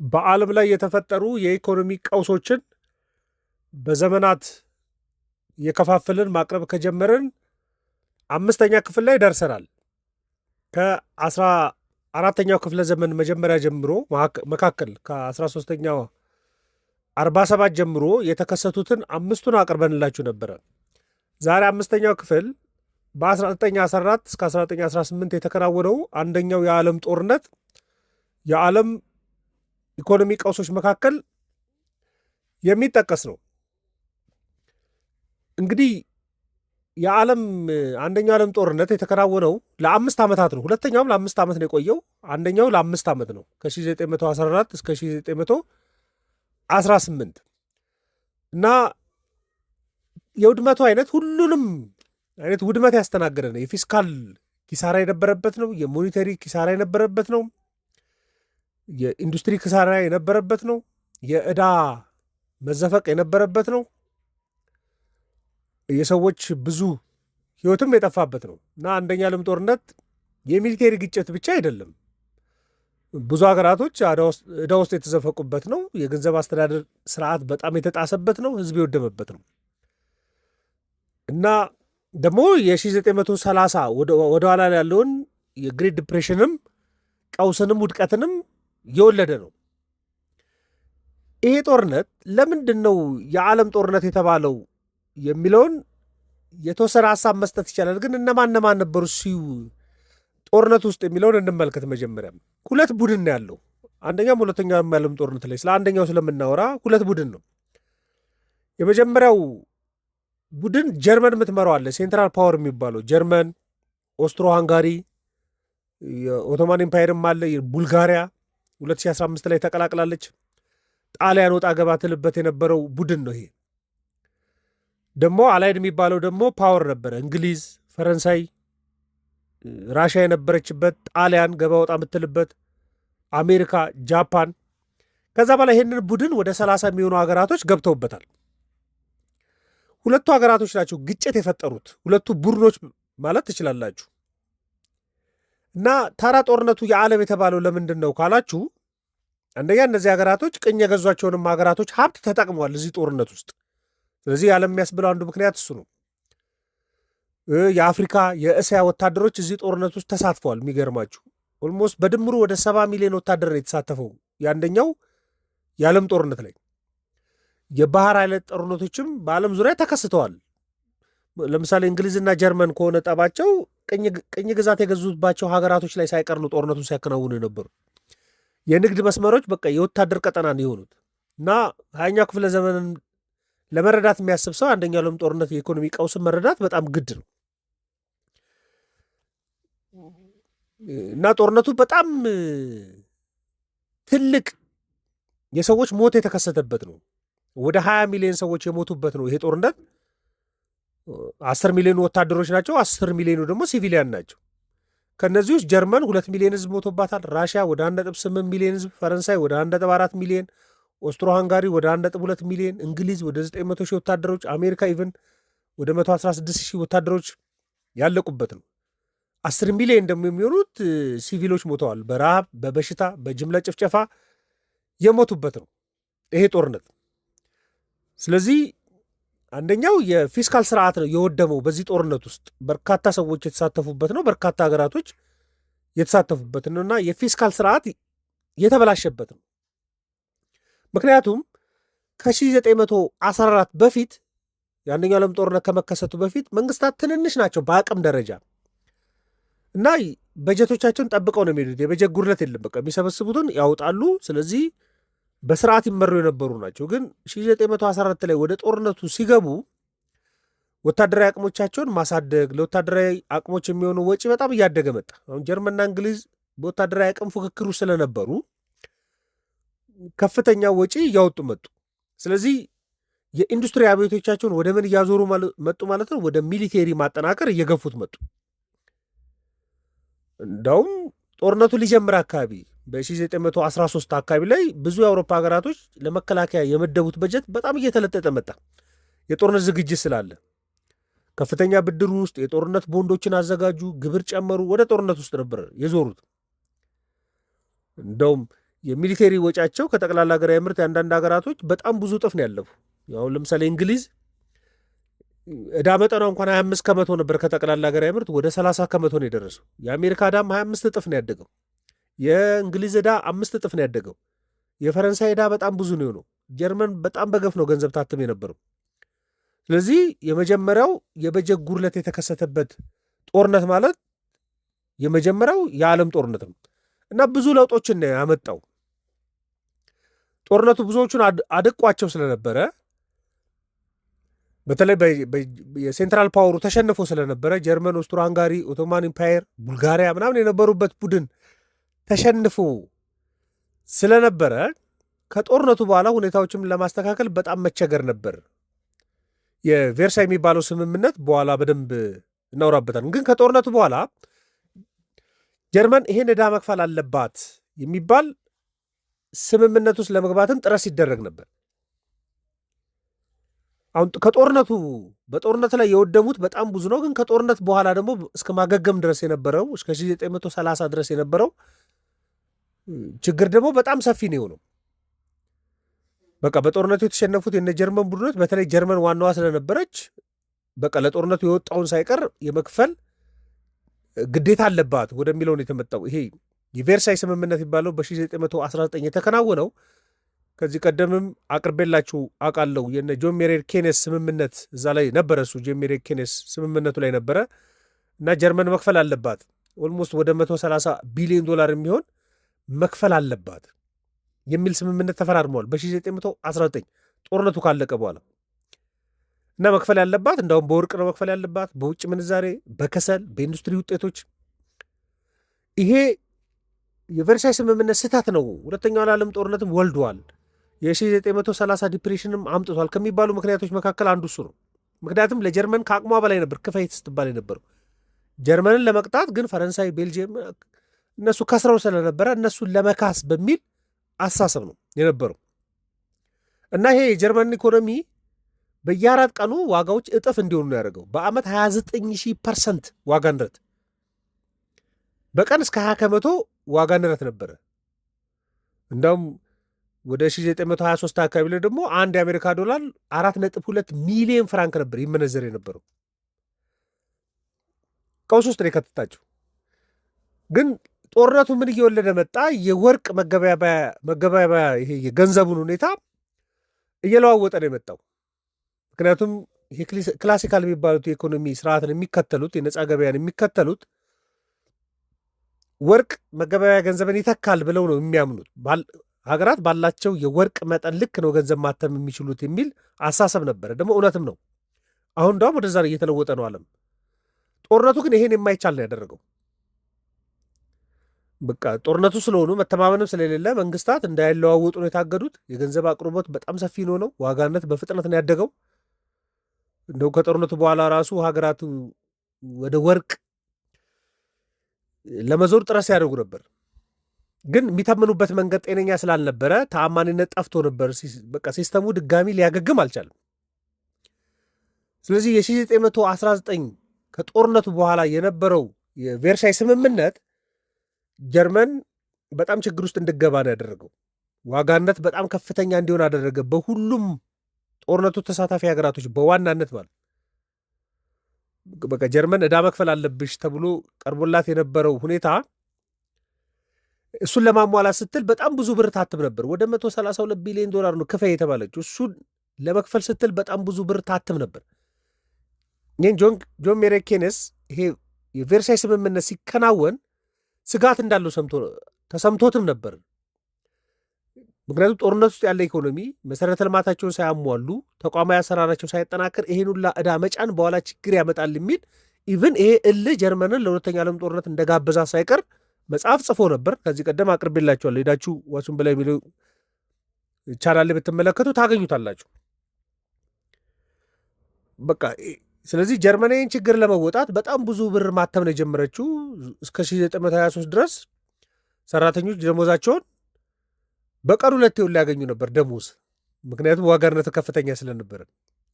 በዓለም ላይ የተፈጠሩ የኢኮኖሚ ቀውሶችን በዘመናት እየከፋፈልን ማቅረብ ከጀመርን አምስተኛ ክፍል ላይ ደርሰናል። ከ14ኛው ክፍለ ዘመን መጀመሪያ ጀምሮ መካከል ከ13ኛው 47 ጀምሮ የተከሰቱትን አምስቱን አቅርበንላችሁ ነበረ። ዛሬ አምስተኛው ክፍል በ1914 እስከ 1918 የተከናወነው አንደኛው የዓለም ጦርነት የዓለም ኢኮኖሚ ቀውሶች መካከል የሚጠቀስ ነው። እንግዲህ የዓለም አንደኛው የዓለም ጦርነት የተከናወነው ለ5 ዓመታት ነው። ሁለተኛውም ለ5 ዓመት ነው የቆየው። አንደኛው ለ5 ዓመት ነው፣ ከ1914 እስከ 1918። እና የውድመቱ አይነት ሁሉንም አይነት ውድመት ያስተናገደ ነው። የ fiscal ኪሳራ የነበረበት ነው። የ monetary ኪሳራ የነበረበት ነው። የኢንዱስትሪ ኪሳራ የነበረበት ነው። የዕዳ መዘፈቅ የነበረበት ነው። የሰዎች ብዙ ሕይወትም የጠፋበት ነው። እና አንደኛ ዓለም ጦርነት የ military ግጭት ብቻ አይደለም። ብዙ ሀገራቶች ዕዳ ውስጥ የተዘፈቁበት ነው። የገንዘብ አስተዳደር ስርዓት በጣም የተጣሰበት ነው። ሕዝብ የወደመበት ነው። እና ደግሞ የ1930 ወደ ኋላ ያለውን የ Great Depression ንም ቀውስንም ውድቀትንም የወለደ ነው። ይሄ ጦርነት ለምንድን ነው የዓለም ጦርነት የተባለው የሚለውን የተወሰነ ሀሳብ መስጠት ይቻላል። ግን እነማን እነማን ነበሩ ሲው ጦርነት ውስጥ የሚለውን እንመልከት። መጀመሪያ ሁለት ቡድን ነው ያለው። አንደኛውም ሁለተኛውም የዓለም ጦርነት ላይ ስለ አንደኛው ስለምናወራ ሁለት ቡድን ነው። የመጀመሪያው ቡድን ጀርመን የምትመራው አለ፣ Central Power የሚባለው፣ ጀርመን፣ ኦስትሮ ሃንጋሪ፣ የኦቶማን Empire ም አለ። ቡልጋሪያ 2015 ላይ ተቀላቅላለች። ጣሊያን ወጣ ገባ ትልበት የነበረው ቡድን ነው። ይሄ ደግሞ Allied የሚባለው ደግሞ power ነበረ። እንግሊዝ፣ ፈረንሳይ፣ ራሽያ የነበረችበት፣ ጣሊያን ገባ ወጣ የምትልበት፣ አሜሪካ፣ ጃፓን። ከዛ በላይ ይህንን ቡድን ወደ 30 የሚሆኑ ሀገራቶች ገብተውበታል። ሁለቱ ሀገራቶች ናቸው ግጭት የፈጠሩት፣ ሁለቱ ቡድኖች ማለት ትችላላችሁ። እና ታራ ጦርነቱ የዓለም የተባለው ለምንድን ነው ካላችሁ፣ አንደኛ እነዚህ ሀገራቶች ቅኝ የገዟቸውንም ሀገራቶች ሀብት ተጠቅመዋል እዚህ ጦርነት ውስጥ። ስለዚህ የዓለም የሚያስብለው አንዱ ምክንያት እሱ ነው። የአፍሪካ፣ የእስያ ወታደሮች እዚህ ጦርነት ውስጥ ተሳትፈዋል። የሚገርማችሁ almost በድምሩ ወደ 70 ሚሊዮን ወታደር ነው የተሳተፈው የአንደኛው የዓለም ጦርነት ላይ። የባህር ኃይል ጦርነቶችም በዓለም ዙሪያ ተከስተዋል። ለምሳሌ እንግሊዝና ጀርመን ከሆነ ጠባቸው ቅኝ ግዛት የገዙባቸው ሀገራቶች ላይ ሳይቀር ነው ጦርነቱን ሲያከናውኑ የነበሩ። የንግድ መስመሮች በቃ የወታደር ቀጠና ነው የሆኑት። እና 20ኛው ክፍለ ዘመንን ለመረዳት የሚያስብ ሰው አንደኛው ዓለም ጦርነት የኢኮኖሚ ቀውስን መረዳት በጣም ግድ ነው። እና ጦርነቱ በጣም ትልቅ የሰዎች ሞት የተከሰተበት ነው። ወደ 20 ሚሊዮን ሰዎች የሞቱበት ነው ይሄ ጦርነት። 10 ሚሊዮኑ ወታደሮች ናቸው። 10 ሚሊዮኑ ደግሞ civilian ናቸው። ከእነዚህ ውስጥ ጀርመን 2 ሚሊዮን ህዝብ ሞቶባታል። ራሽያ ወደ 1.8 ሚሊዮን ህዝብ፣ ፈረንሳይ ወደ 1.4 ሚሊዮን፣ ኦስትሮ ሃንጋሪ ወደ 1.2 ሚሊዮን፣ እንግሊዝ ወደ 900 ሺህ ወታደሮች፣ አሜሪካ even ወደ 116 ሺህ ወታደሮች ያለቁበት ነው። 10 ሚሊዮን ደግሞ የሚሆኑት ሲቪሎች ሞተዋል። በረሃብ፣ በበሽታ፣ በጅምላ ጭፍጨፋ የሞቱበት ነው ይሄ ጦርነት። ስለዚህ አንደኛው የ fiscal ስርዓት ነው የወደመው በዚህ ጦርነት ውስጥ። በርካታ ሰዎች የተሳተፉበት ነው። በርካታ ሀገራቶች የተሳተፉበት ነው እና የ fiscal ስርዓት የተበላሸበት ነው። ምክንያቱም ከ1914 በፊት፣ የአንደኛው ዓለም ጦርነት ከመከሰቱ በፊት፣ መንግስታት ትንንሽ ናቸው በአቅም ደረጃ እና በጀቶቻቸውን ጠብቀው ነው የሚሄዱት። የበጀት ጉድለት የለም። በቃ የሚሰበስቡትን ያወጣሉ። ስለዚህ በስርዓት ይመሩ የነበሩ ናቸው። ግን 1914 ላይ ወደ ጦርነቱ ሲገቡ ወታደራዊ አቅሞቻቸውን ማሳደግ፣ ለወታደራዊ አቅሞች የሚሆኑ ወጪ በጣም እያደገ መጣ። አሁን ጀርመንና እንግሊዝ በወታደራዊ አቅም ፉክክሩ ስለነበሩ ከፍተኛ ወጪ እያወጡ መጡ። ስለዚህ የኢንዱስትሪ አብዮቶቻቸውን ወደ ምን እያዞሩ መጡ ማለት ነው? ወደ military ማጠናከር እየገፉት መጡ። እንዳውም ጦርነቱ ሊጀምር አካባቢ በ1913 አካባቢ ላይ ብዙ የአውሮፓ ሀገራቶች ለመከላከያ የመደቡት በጀት በጣም እየተለጠጠ መጣ። የጦርነት ዝግጅት ስላለ ከፍተኛ ብድር ውስጥ የጦርነት ቦንዶችን አዘጋጁ፣ ግብር ጨመሩ። ወደ ጦርነት ውስጥ ነበር የዞሩት። እንደውም የ military ወጪያቸው ከጠቅላላ ሀገራዊ ምርት የአንዳንድ ሀገራቶች በጣም ብዙ እጥፍ ነው ያለፉ። አሁን ለምሳሌ እንግሊዝ ዕዳ መጠኗ እንኳን 25% ነበር ከጠቅላላ ሀገራዊ ምርት፣ ወደ 30% ነው የደረሰው። የአሜሪካ ዕዳም 25 እጥፍ ነው ያደገው። የእንግሊዝ ዕዳ 5 እጥፍ ነው ያደገው። የፈረንሳይ ዕዳ በጣም ብዙ ነው የሆነው። ጀርመን በጣም በገፍ ነው ገንዘብ ታትም የነበረው። ስለዚህ የመጀመሪያው የበጀት ጉድለት የተከሰተበት ጦርነት ማለት የመጀመሪያው የዓለም ጦርነት ነው እና ብዙ ለውጦችን ነው ያመጣው። ጦርነቱ ብዙዎቹን አድቋቸው ስለነበረ፣ በተለይ የ Central Power ኡ ተሸንፎ ስለነበረ፣ ጀርመን፣ ኦስትሮ ሃንጋሪ፣ Ottoman Empire፣ ቡልጋሪያ ምናምን የነበሩበት ቡድን ተሸንፎ ስለነበረ ከጦርነቱ በኋላ ሁኔታዎችም ለማስተካከል በጣም መቸገር ነበር። የቬርሳይ የሚባለው ስምምነት በኋላ በደንብ እናውራበታል። ግን ከጦርነቱ በኋላ ጀርመን ይሄን ዕዳ መክፈል አለባት የሚባል ስምምነት ውስጥ ለመግባትም ጥረት ሲደረግ ነበር። አሁን ከጦርነቱ በጦርነት ላይ የወደሙት በጣም ብዙ ነው። ግን ከጦርነት በኋላ ደግሞ እስከ ማገገም ድረስ የነበረው፣ እስከ 1930 ድረስ የነበረው ችግር ደግሞ በጣም ሰፊ ነው የሆነው። በቃ በጦርነቱ የተሸነፉት የነ ጀርመን ቡድኖች፣ በተለይ ጀርመን ዋናዋ ስለነበረች፣ በቃ ለጦርነቱ የወጣውን ሳይቀር የመክፈል ግዴታ አለባት ወደሚለው ነው የተመጣው። ይሄ የቬርሳይ ስምምነት የሚባለው በ1919 የተከናወነው ከዚህ ቀደምም አቅርቤላችሁ አውቃለሁ። የነ ጆን ሜነርድ ኬንስ ስምምነት እዛ ላይ ነበረ። እሱ ጆን ሜነርድ ኬንስ ስምምነቱ ላይ ነበረ እና ጀርመን መክፈል አለባት፣ almost ወደ 130 ቢሊዮን ዶላር የሚሆን መክፈል አለባት የሚል ስምምነት ተፈራርመዋል በ1919 ጦርነቱ ካለቀ በኋላ። እና መክፈል ያለባት እንዳውም በወርቅ ነው መክፈል ያለባት፣ በውጭ ምንዛሬ፣ በከሰል፣ በኢንዱስትሪ ውጤቶች። ይሄ የቨርሳይ ስምምነት ስህተት ነው፣ ሁለተኛው ዓለም ጦርነትም ወልዷል፣ የ1930 depression ም አምጥቷል ከሚባሉ ምክንያቶች መካከል አንዱ እሱ ነው። ምክንያቱም ለጀርመን ከአቅሟ በላይ ነበር ክፈይ ስትባል የነበረው። ጀርመንን ለመቅጣት ግን ፈረንሳይ፣ ቤልጅየም እነሱ ከስረው ስለነበረ እነሱን ለመካስ በሚል አስተሳሰብ ነው የነበረው። እና ይሄ የጀርመንን ኢኮኖሚ በየአራት ቀኑ ዋጋዎች እጥፍ እንዲሆኑ ነው ያደረገው። በዓመት 29,000% ዋጋ ንረት፣ በቀን እስከ 20% ዋጋ ንረት ነበረ። እንዳውም ወደ 1923 አካባቢ ላይ ደግሞ አንድ የአሜሪካ ዶላር 4.2 ሚሊዮን ፍራንክ ነበር ይመነዘር የነበረው። ቀውስ ውስጥ ነው የከተታቸው። ግን ጦርነቱ ምን እየወለደ መጣ? የወርቅ መገበያያ ይሄ የገንዘቡን ሁኔታ እየለዋወጠ ነው የመጣው። ምክንያቱም ይሄ classical የሚባሉት የኢኮኖሚ ስርዓትን የሚከተሉት፣ የነፃ ገበያን የሚከተሉት ወርቅ መገበያያ ገንዘብን ይተካል ብለው ነው የሚያምኑት። ሀገራት ባላቸው የወርቅ መጠን ልክ ነው ገንዘብ ማተም የሚችሉት የሚል አሳሰብ ነበረ። ደግሞ እውነትም ነው። አሁን እንዳውም ወደዛ እየተለወጠ ነው ዓለም። ጦርነቱ ግን ይሄን የማይቻል ነው ያደረገው። በቃ ጦርነቱ ስለሆኑ መተማመንም ስለሌለ መንግስታት እንዳይለዋወጡ ነው የታገዱት። የገንዘብ አቅርቦት በጣም ሰፊ ነው። ዋጋነት በፍጥነት ነው ያደገው። እንደው ከጦርነቱ በኋላ ራሱ ሀገራቱ ወደ ወርቅ ለመዞር ጥረት ሲያደርጉ ነበር። ግን የሚተምኑበት መንገድ ጤነኛ ስላልነበረ ተአማኒነት ጠፍቶ ነበር። በቃ system ኡ ድጋሚ ሊያገግም አልቻለም። ስለዚህ የ1919 ከጦርነቱ በኋላ የነበረው የቬርሳይ ስምምነት ጀርመን በጣም ችግር ውስጥ እንድገባ ነው ያደረገው። ዋጋነት በጣም ከፍተኛ እንዲሆን አደረገ። በሁሉም ጦርነቱ ተሳታፊ ሀገራቶች በዋናነት ማለት በቃ ጀርመን ዕዳ መክፈል አለብሽ ተብሎ ቀርቦላት የነበረው ሁኔታ እሱን ለማሟላት ስትል በጣም ብዙ ብር ታትም ነበር። ወደ 132 ቢሊዮን ዶላር ነው ክፈይ የተባለችው። እሱን ለመክፈል ስትል በጣም ብዙ ብር ታትም ነበር። ይህን ጆን ሜነርድ ኬንስ ይሄ የቬርሳይ ስምምነት ሲከናወን ስጋት እንዳለው ተሰምቶትም ነበር። ምክንያቱም ጦርነት ውስጥ ያለ ኢኮኖሚ መሰረተ ልማታቸውን ሳያሟሉ፣ ተቋማዊ አሰራራቸው ሳይጠናከር ይሄን ሁላ ዕዳ መጫን በኋላ ችግር ያመጣል የሚል፣ even ይሄ እልህ ጀርመንን ለሁለተኛ ዓለም ጦርነት እንደጋበዛ ሳይቀር መጽሐፍ ጽፎ ነበር። ከዚህ ቀደም አቅርቤላችኋለሁ። ሄዳችሁ ዋሱን በላይ የሚለው ቻናል ላይ ብትመለከቱ ታገኙታላችሁ። በቃ ስለዚህ ጀርመን ይህን ችግር ለመወጣት በጣም ብዙ ብር ማተም ነው የጀመረችው። እስከ 1923 ድረስ ሰራተኞች ደሞዛቸውን በቀን ሁለቴ ሊያገኙ ነበር ደሞዝ። ምክንያቱም ዋጋ ንረት ከፍተኛ ስለነበረ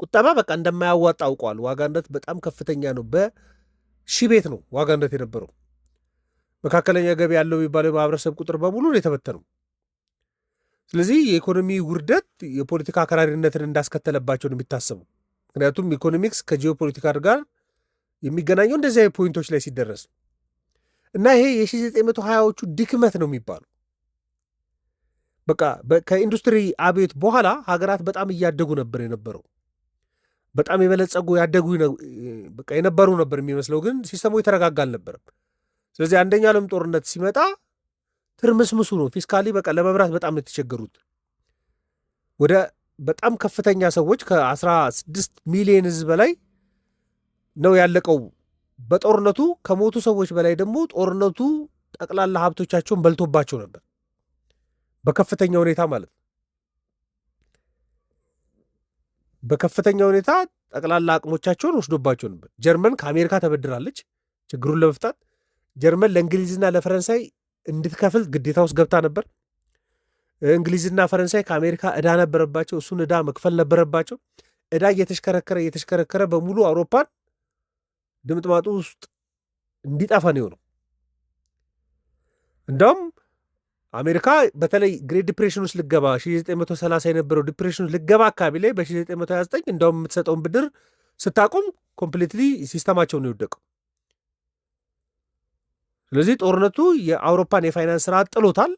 ቁጠባ በቃ እንደማያዋጣ አውቀዋል። ዋጋ ንረት በጣም ከፍተኛ ነው። በሺ ቤት ነው ዋጋ ንረት የነበረው። መካከለኛ ገቢ ያለው የሚባለው የማህበረሰብ ቁጥር በሙሉ ነው የተበተነው። ስለዚህ የኢኮኖሚ ውርደት የፖለቲካ አክራሪነትን እንዳስከተለባቸው ነው የሚታሰበው። ምክንያቱም economics ከ geopolitical ጋር የሚገናኘው እንደዚህ አይነት point ኦች ላይ ሲደረስ እና ይሄ የ1920ዎቹ ድክመት ነው የሚባለው። በቃ ከኢንዱስትሪ አብዮት በኋላ ሀገራት በጣም እያደጉ ነበር የነበረው። በጣም የበለጸጉ ያደጉ በቃ የነበሩ ነበር የሚመስለው፣ ግን system ኡ የተረጋጋ አልነበረም። ስለዚህ አንደኛው ዓለም ጦርነት ሲመጣ ትርምስምሱ ነው። Fiscally በቃ ለመምራት በጣም ነው የተቸገሩት። ወደ በጣም ከፍተኛ ሰዎች ከ16 ሚሊዮን ሕዝብ በላይ ነው ያለቀው በጦርነቱ። ከሞቱ ሰዎች በላይ ደግሞ ጦርነቱ ጠቅላላ ሀብቶቻቸውን በልቶባቸው ነበር በከፍተኛ ሁኔታ ማለት ነው። በከፍተኛ ሁኔታ ጠቅላላ አቅሞቻቸውን ወስዶባቸው ነበር። ጀርመን ከአሜሪካ ተበድራለች ችግሩን ለመፍታት። ጀርመን ለእንግሊዝና ለፈረንሳይ እንድትከፍል ግዴታ ውስጥ ገብታ ነበር። እንግሊዝና ፈረንሳይ ከአሜሪካ ዕዳ ነበረባቸው። እሱን ዕዳ መክፈል ነበረባቸው። ዕዳ እየተሽከረከረ እየተሽከረከረ በሙሉ አውሮፓን ድምጥማጡ ውስጥ እንዲጠፋ ነው የሆነው። እንደውም አሜሪካ በተለይ Great Depression ውስጥ ልገባ 1930 የነበረው depression ውስጥ ልገባ አካባቢ ላይ በ1929 እንደውም የምትሰጠውን ብድር ስታቆም completely system ኣቸው ነው የወደቀው። ስለዚህ ጦርነቱ የአውሮፓን የፋይናንስ ስርዓት ጥሎታል።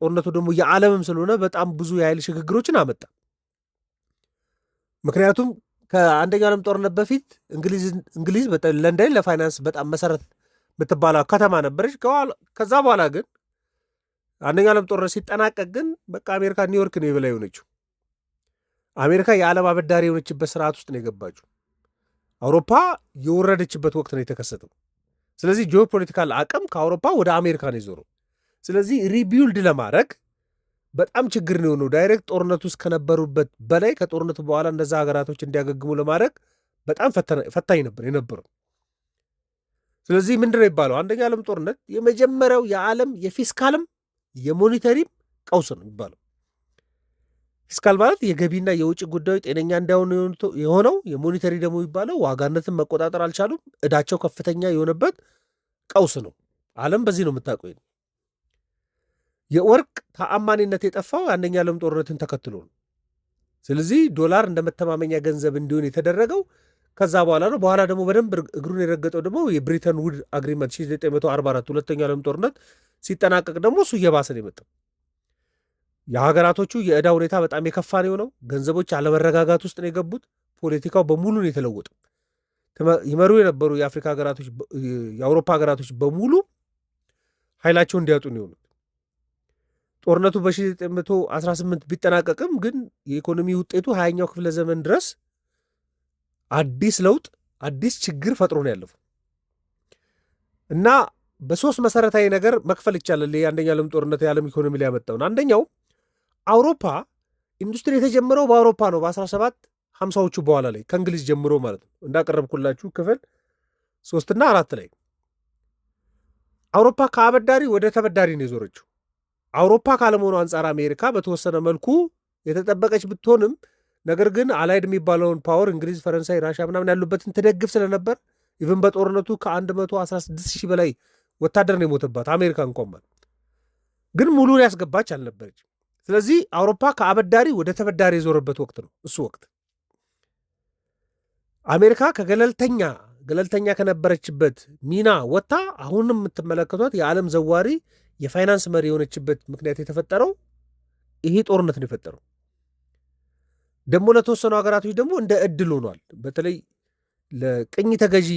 ጦርነቱ ደግሞ የዓለምም ስለሆነ በጣም ብዙ የኃይል ሽግግሮችን አመጣ። ምክንያቱም ከአንደኛው ዓለም ጦርነት በፊት እንግሊዝ ለንደን ለፋይናንስ በጣም መሰረት የምትባለው ከተማ ነበረች። ከዛ በኋላ ግን አንደኛው ዓለም ጦርነት ሲጠናቀቅ ግን በቃ አሜሪካ ኒውዮርክ ነው የበላይ የሆነችው። አሜሪካ የዓለም አበዳሪ የሆነችበት ስርዓት ውስጥ ነው የገባችው። አውሮፓ የወረደችበት ወቅት ነው የተከሰተው። ስለዚህ geopolitical አቅም ከአውሮፓ ወደ አሜሪካ ነው የዞረው። ስለዚህ rebuild ለማድረግ በጣም ችግር ነው የሆነው። Direct ጦርነቱ ውስጥ ከነበሩበት በላይ ከጦርነቱ በኋላ እነዛ ሀገራቶች እንዲያገግሙ ለማድረግ በጣም ፈታኝ ነበር የነበረው። ስለዚህ ምንድን ነው የሚባለው? አንደኛው ዓለም ጦርነት የመጀመሪያው የዓለም የ fiscal ም የ monetary ም ቀውስ ነው የሚባለው። Fiscal ማለት የገቢና የውጭ ጉዳዮች ጤነኛ እንዳይሆኑ የሆነው፣ የ monetary ደግሞ የሚባለው ዋጋነትን መቆጣጠር አልቻሉም፣ እዳቸው ከፍተኛ የሆነበት ቀውስ ነው። ዓለም በዚህ ነው የምታውቀው። የወርቅ ተአማኒነት የጠፋው የአንደኛ ዓለም ጦርነትን ተከትሎ ነው። ስለዚህ ዶላር እንደ መተማመኛ ገንዘብ እንዲሆን የተደረገው ከዛ በኋላ ነው። በኋላ ደግሞ በደንብ እግሩን የረገጠው ደግሞ የ Bretton Wood Agreement 1944 ሁለተኛው ዓለም ጦርነት ሲጠናቀቅ ደግሞ እሱ እየባሰ ነው የመጣው። የሀገራቶቹ የዕዳ ሁኔታ በጣም የከፋ ነው የሆነው። ገንዘቦች አለመረጋጋት ውስጥ ነው የገቡት። ፖለቲካው በሙሉ ነው የተለወጠው። ይመሩ የነበሩ የአፍሪካ ሀገራቶች፣ የአውሮፓ ሀገራቶች በሙሉ ኃይላቸውን እንዲያጡ ነው የሆኑት። ጦርነቱ በ1918 ቢጠናቀቅም ግን የኢኮኖሚ ውጤቱ 20ኛው ክፍለ ዘመን ድረስ አዲስ ለውጥ አዲስ ችግር ፈጥሮ ነው ያለፈው እና በሶስት መሰረታዊ ነገር መክፈል ይቻላል የአንደኛው ዓለም ጦርነት የዓለም ኢኮኖሚ ላይ ያመጣውን። አንደኛው አውሮፓ ኢንዱስትሪ የተጀመረው በአውሮፓ ነው በ1750ዎቹ በኋላ ላይ ከእንግሊዝ ጀምሮ ማለት ነው፣ እንዳቀረብኩላችሁ ክፍል 3ና 4 ላይ አውሮፓ ከአበዳሪ ወደ ተበዳሪ ነው የዞረችው። አውሮፓ ካለመሆኑ አንጻር አሜሪካ በተወሰነ መልኩ የተጠበቀች ብትሆንም ነገር ግን Allied የሚባለውን power እንግሊዝ፣ ፈረንሳይ፣ ራሽያ ምናምን ያሉበትን ትደግፍ ስለነበር even በጦርነቱ ከ116 ሺህ በላይ ወታደር ነው የሞተባት አሜሪካ እንኳን ማለት ግን ሙሉን ያስገባች አልነበረች። ስለዚህ አውሮፓ ከአበዳሪ ወደ ተበዳሪ የዞረበት ወቅት ነው እሱ ወቅት። አሜሪካ ከገለልተኛ ገለልተኛ ከነበረችበት ሚና ወጥታ አሁንም የምትመለከቷት የዓለም ዘዋሪ የፋይናንስ መሪ የሆነችበት ምክንያት የተፈጠረው ይሄ ጦርነት ነው የፈጠረው። ደግሞ ለተወሰኑ ሀገራቶች ደግሞ እንደ እድል ሆኗል። በተለይ ለቅኝ ተገዢ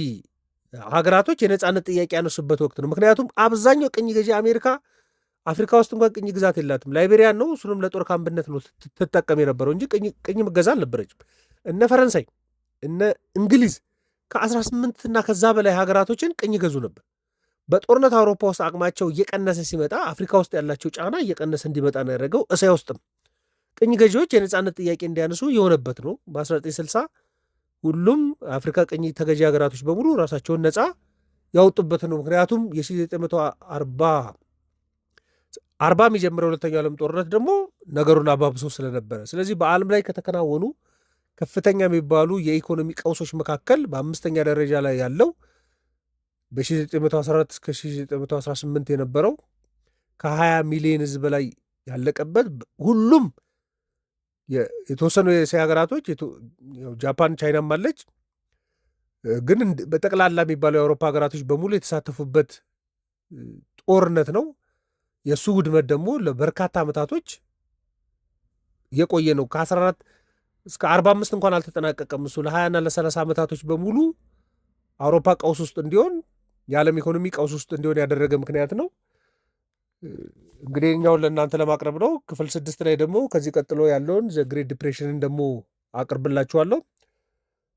ሀገራቶች የነፃነት ጥያቄ ያነሱበት ወቅት ነው። ምክንያቱም አብዛኛው ቅኝ ገዢ አሜሪካ አፍሪካ ውስጥ እንኳን ቅኝ ግዛት የላትም። ላይቤሪያን ነው፣ እሱንም ለጦር ካምፕነት ነው ትጠቀም የነበረው እንጂ ቅኝ ምገዛ አልነበረችም። እነ ፈረንሳይ እነ እንግሊዝ ከ18 እና ከዛ በላይ ሀገራቶችን ቅኝ ገዙ ነበር። በጦርነት አውሮፓ ውስጥ አቅማቸው እየቀነሰ ሲመጣ አፍሪካ ውስጥ ያላቸው ጫና እየቀነሰ እንዲመጣ ነው ያደረገው። እስያ ውስጥም ቅኝ ገዢዎች የነፃነት ጥያቄ እንዲያነሱ የሆነበት ነው። በ1960 ሁሉም አፍሪካ ቅኝ ተገዢ ሀገራቶች በሙሉ ራሳቸውን ነፃ ያወጡበት ነው። ምክንያቱም የ1940 የሚጀምረው ሁለተኛው ዓለም ጦርነት ደግሞ ነገሩን አባብሶ ስለነበረ፣ ስለዚህ በዓለም ላይ ከተከናወኑ ከፍተኛ የሚባሉ የኢኮኖሚ ቀውሶች መካከል በአምስተኛ ደረጃ ላይ ያለው በ1914 እስከ 1918 የነበረው ከ20 ሚሊዮን ሕዝብ በላይ ያለቀበት፣ ሁሉም የተወሰኑ የእስያ ሀገራቶች፣ ጃፓን፣ ቻይናም አለች፣ ግን በጠቅላላ የሚባለው የአውሮፓ ሀገራቶች በሙሉ የተሳተፉበት ጦርነት ነው። የእሱ ውድመት ደግሞ ለበርካታ ዓመታቶች የቆየ ነው። ከ14 እስከ 45 እንኳን አልተጠናቀቀም። እሱ ለ20 እና ለ30 ዓመታቶች በሙሉ አውሮፓ ቀውስ ውስጥ እንዲሆን፣ የዓለም ኢኮኖሚ ቀውስ ውስጥ እንዲሆን ያደረገ ምክንያት ነው። እንግዲህ እኛውን ለእናንተ ለማቅረብ ነው። ክፍል 6 ላይ ደግሞ ከዚህ ቀጥሎ ያለውን the Great Depression ን ደግሞ አቅርብላችኋለሁ።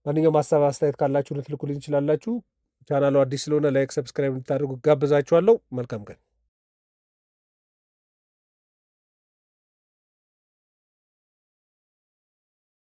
ማንኛውም ሀሳብ አስተያየት ካላችሁ ልትልኩልኝ ትችላላችሁ። ቻናሉ አዲስ ስለሆነ like፣ subscribe እንድታደርጉ ጋብዛችኋለሁ። መልካም ቀን።